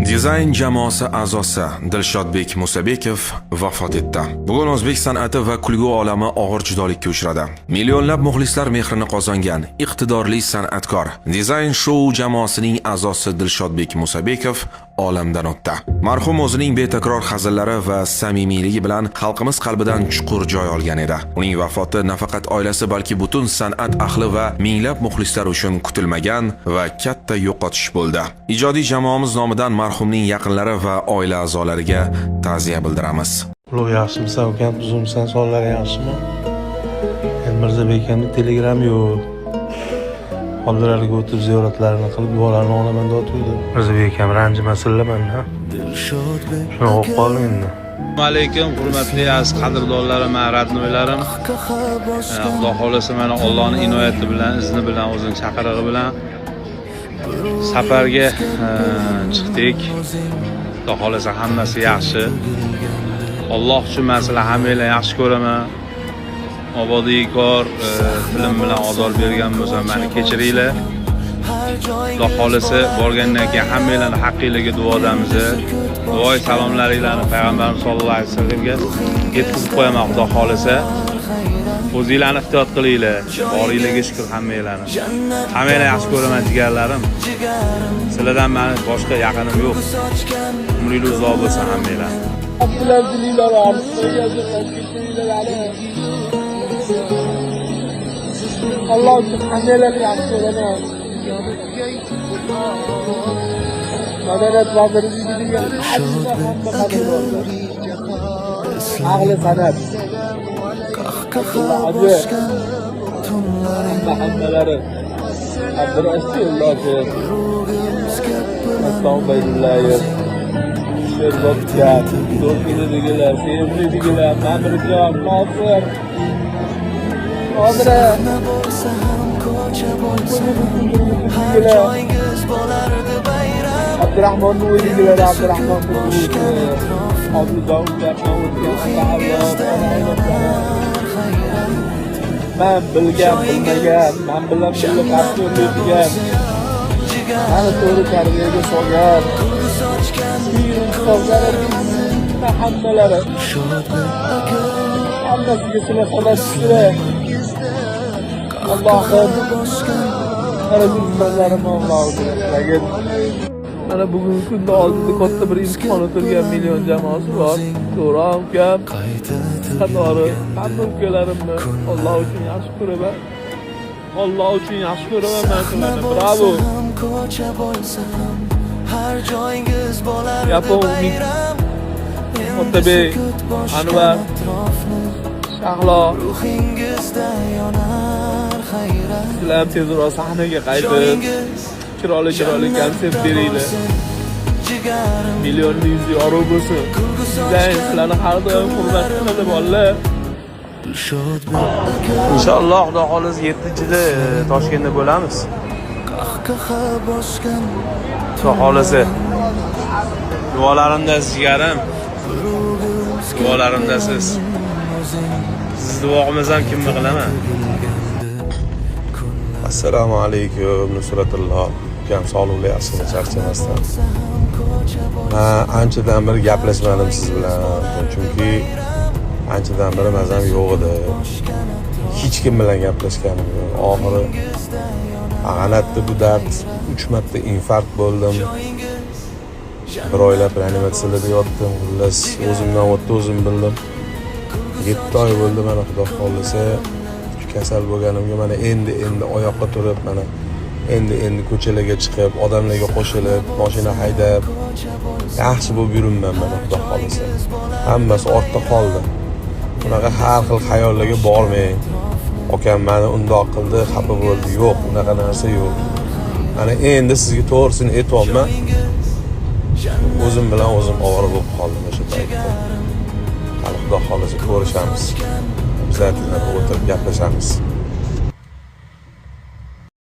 Dizayn jamoasi a'zosi Dilshodbek Musabekov vafot etdi. Bugun o'zbek san'ati va kulgu olami og'ir judolikka uchradi. Millionlab muxlislar mehrini qozongan iqtidorli san'atkor, Dizayn shou jamoasining a'zosi Dilshodbek Musabekov olamdan o'tdi. Marhum o'zining betakror hazillari va samimiyligi bilan xalqimiz qalbidan chuqur joy olgan edi. Uning vafoti nafaqat oilasi, balki butun san'at ahli va minglab muxlislar uchun kutilmagan va katta yo'qotish bo'ldi. Ijodiy jamoamiz nomidan marhumning yaqinlari va oila a'zolariga ta'ziya bildiramiz. Ulug', yaxshimisan, ukam, tuzukmisan, sonlari yaxshimi? Endi Mirzabek akamda Telegram yo'q. Oldilariga o'tib, ziyoratlarini qilib, duolarini olaman deb o'tuvdim. Mirzabek akam, ranjimasinlar mandan. Shunaqa bo'lib qoldi endi. Assalomu alaykum, hurmatli aziz qadrdonlarim, родной larim. Xudo xohlasa, mana Allohning inoyati bilan, izni bilan, o'zining chaqirig'i bilan safarga chiqdik. Xudo xohlasa, hammasi yaxshi. Alloh uchun man sizlar hammanglarni yaxshi ko'raman. Mabodo tilim bilan ozor bergan bo'lsam, meni kechiringlar. Xudo xohlasa, borgandan keyin hammanglarni haqqinglarga duodamiz. Duoy salomlaringlarni payg'ambarimiz sollallohu alayhi vasallamga yetkazib qo'yaman, Xudo xohlasa. O'zinglarni ehtiyot qilinglar. Boringlarga shukur hammanglarni. Hammanglarni yaxshi ko'raman, jigarlarim. Sizlardan mani boshqa yaqinim yo'q. Umringlar uzoq bo'lsin hammanglarni. Abdulazizlar, Toshkentdagilar. Alloh uchun hammanglarni yaxshi ko'raman. Madaniyat vazirligiga hamma qadrdonlar. Ahli san'at. Abdulla hoji. Hamma hammalari. Abdurashid Yo'ldoshev. Aslan Ubaydullayev. Sherzod aka, To'rtinidigilar, Sevimlidigilar, Mamirjon, Nosir. Nodira. Ko'ngillar. Abdurahmonni o'ydigilar, Abdurahmon Obidjon ukamdan o'tgan ota avlod, ona avlodlari. Man bilgan, bilmagan, man bilan birga aktyorlik qilgan, mani to'g'ri tarbiyaga solgan, ustozlarim, hammalari, hammasiga sizlar sababchisizlar. Allohim, mana shu ustozlarimni Allohim. Mana bugungi kunda oldida katta bir imtihon o'tirgan million jamoasi bor. To'g'ri, ukam qatori hamma ukalarimni Alloh uchun yaxshi ko'raman. Alloh uchun yaxshi ko'raman man sizlarni. Bravo. Yapon Umid, Otabek, Anvar, Shahlo. Sizlar ham tezroq sahnaga qaytib, chiroyli chiroyli konsert beringlar. Millionni yuzi yorug' bo'lsin. Dizayn sizlarni har doim hurmat qiladi, bolalar. Inshaalloh, Xudo xohlasa, 7-yili Toshkentda bo'lamiz. Xudo xohlasa. Duolarimdasiz, jigarim. Duolarimdasiz. Siz duo qilmasam, kimni qilaman? Assalomu alaykum, Nusratullo ukam, sog'liqli, yaxshimi, charchamasdan. Man anchadan beri gaplashmadim siz bilan, chunki anchadan beri mazam yo'q edi. Hech kim bilan gaplashganim yo'q. Oxiri g'alati bu dard, 3 marta infarkt bo'ldim. Bir oylab reanimatsiyada yotdim. Xullas, o'zimdan o'tdi, o'zim bildim. 7 oy bo'ldi mana, Xudo xohlasa, kasal bo'lganimga. Mana endi endi oyoqqa turib, mana endi endi ko'chalarga chiqib, odamlarga qo'shilib, mashina haydab, yaxshi bo'lib yuribman mana, Xudo xohlasa. Hammasi ortda qoldi. Unaqa har xil xayollarga bormang. Akam mani undoq qildi, xafa bo'ldi. Yo'q, unaqa narsa yo'q. Mana endi sizga to'g'risini aytyapman. O'zim bilan o'zim ovora bo'lib qoldim o'sha paytda. Hali, Xudo xohlasa, ko'rishamiz. Обязательно o'tirib gaplashamiz.